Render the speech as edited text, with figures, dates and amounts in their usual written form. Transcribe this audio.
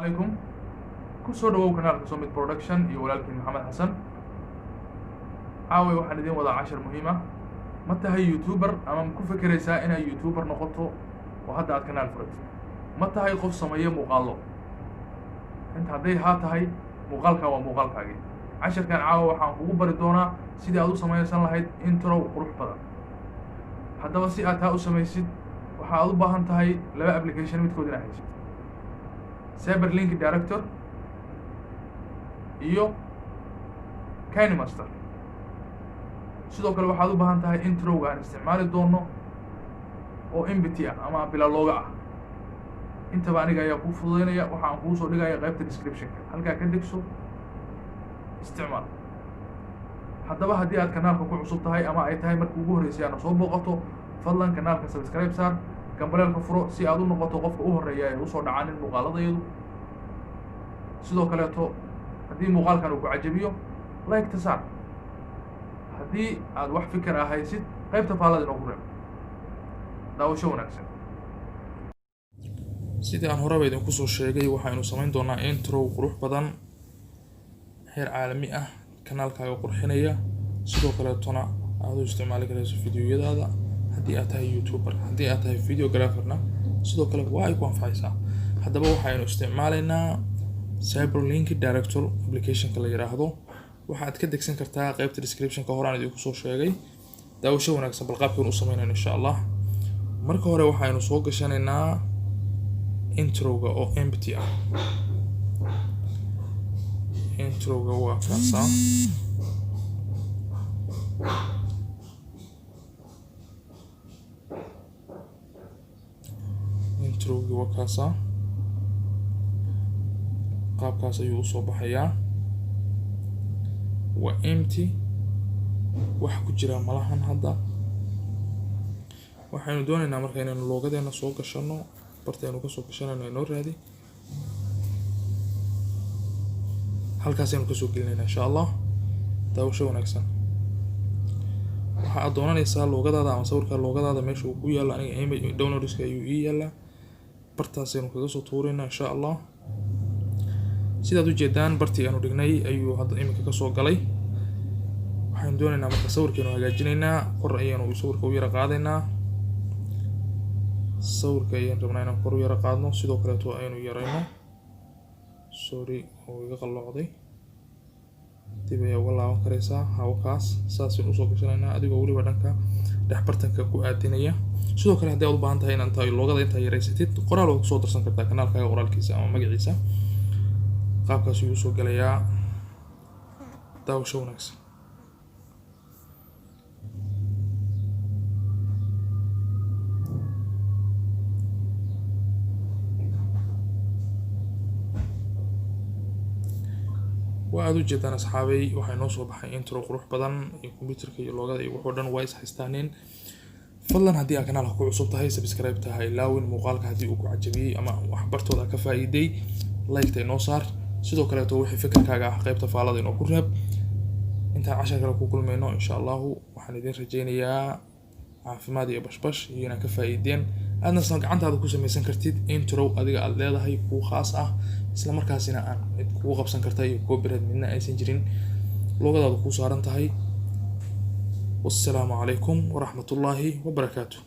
Calaykum, kusoo dhawow kanaalka Somid Production iyo walaalkiin Maxamed Xasan. Caaway waxaan idiin wadaa cashar muhiim ah. Ma tahay YouTuber ama ma ku fekeraysaa inaad YouTuber noqoto oo hadda aad kanaal furatid? Ma tahay qof sameeya muuqaallo? Inta hadday haa tahay, muuqaalkan waa muuqaalkaagii. Casharkan caawa waxaan kugu bari doonaa sidii aad u samaysan lahayd intro qurux badan. Haddaba si aad taa u samaysid, waxa aad u baahan tahay laba application midkood inaad haysid: Cyberlink Director iyo KineMaster. Sidoo kale waxaad u baahan tahay introga aan isticmaali doono oo empty ah ama bila logo ah. Intaba aniga ayaa kuu fududeynaya. Waxa aan kuu soo dhigaya qaybta descriptionka, halkaa ka degso, isticmaal. Haddaba haddii aad kanaalka ku cusub tahay ama ay tahay markii ugu horreysay aadna soo booqato, fadlan kanaalka subscribe saar, gambaleelka furo, si aad u noqoto qofka u horreeya ee usoo dhacaanin muuqaaladayadu. Sidoo kaleeto haddii muuqaalkan uu ku cajabiyo, like ta saar. Haddii aad wax fikir ah haysid, qaybta faallada inoogu reeb. Daawasho wanaagsan. Sidii aan horeba idinku soo sheegay, waxaynu samayn doonaa intro qurux badan, heer caalami ah, kanaalkaaga qurxinaya, sidoo kaleetona aad u isticmaali karayso fideoyadaada haddii aad tahay YouTuber. Haddii aad tahay videographerna, sidoo kale waa ay ku anfacaysaa. Haddaba waxaynu isticmaalaynaa Cyberlink Director applicationka la yiraahdo. Waxaad ka degsan kartaa qaybta descriptionka, horaan idinku soo sheegay. Daawasho wanaagsan. Bal qaabkaynu u sameynayno, insha Allah. Marka hore waxaynu soo gashanaynaa introga oo empty ah. Introga waa kaasaa. Introgi waa kaasaa, qaabkaas ayuu usoo baxayaa. Waa empty, wax ku jira malahan. Hadda waxaynu doonaynaa marka inaynu logodeena soo gashano. Bartaynu kasoo gashanayno inoo raadi, halkaasaynu kasoo gelinayna, insha Allah. Daawasho wanaagsan. Waxa aad doonanaysaa logodaada ama sawirka logodaada meesha uu ku yaallo. Aniga image downloadska ayuu ii yaalaa, bartaasaynu kaga soo tuuraynaa, insha Allah. Sidaad ujeedaan, bartii aanu dhignay ayuu hadda iminka kasoo galay. Waxaynu doonaynaa marka sawirkeenu hagaajinaynaa, kor ayaanu sawirka u yara qaadaynaa. Sawirka ayaan rabnaa inaan kor u yara qaadno, sidoo kaleeto aynu yarayno. Sorry, oo iga qalloocday, dib ayaa uga laaban karaysaa. Hawakaas saasaynu usoo gashanaynaa, adigoo weliba dhanka dhex bartanka ku aadinaya. Sidoo kale haddii aad u baahan tahay inaad tahay logoda intaa yaraysatid, qoraal waad kusoo darsan kartaa kanaalkaaga qoraalkiisa ama magaciisa. Qaabkaas ayuu usoo galayaa. Daawasho wanaagsan. Waa aad ujeedaan, asxaabay, waxaa inoo soo baxay intro qurux badan iyo computerka iyo logoda iyo wuxuu dhan waa is haystaaneen. Fadlan haddii aad kanaalka ku cusub tahay, subscribe tahay ilaawin. Muuqaalka haddii uu ku cajabiyey ama wax bartooda ka faa'iiday, like-ta inoo saar. Sidoo kaleeto wixii fikirkaaga ah qaybta faalada inoo ku reeb. Intaan cashar kale ku kulmayno, insha Allahu, waxaan idin rajaynayaa caafimaad iyo bashbash iyo inaad ka faa'iideen, aadna san gacantaada ku samaysan kartid intro adiga aad leedahay, kuu khaas ah, isla markaasina aan cid kugu qabsan karta iyo copyright midna aysan jirin, logodaadu kuu saaran tahay. Wassalaamu calaykum waraxmatullaahi wabarakaatu.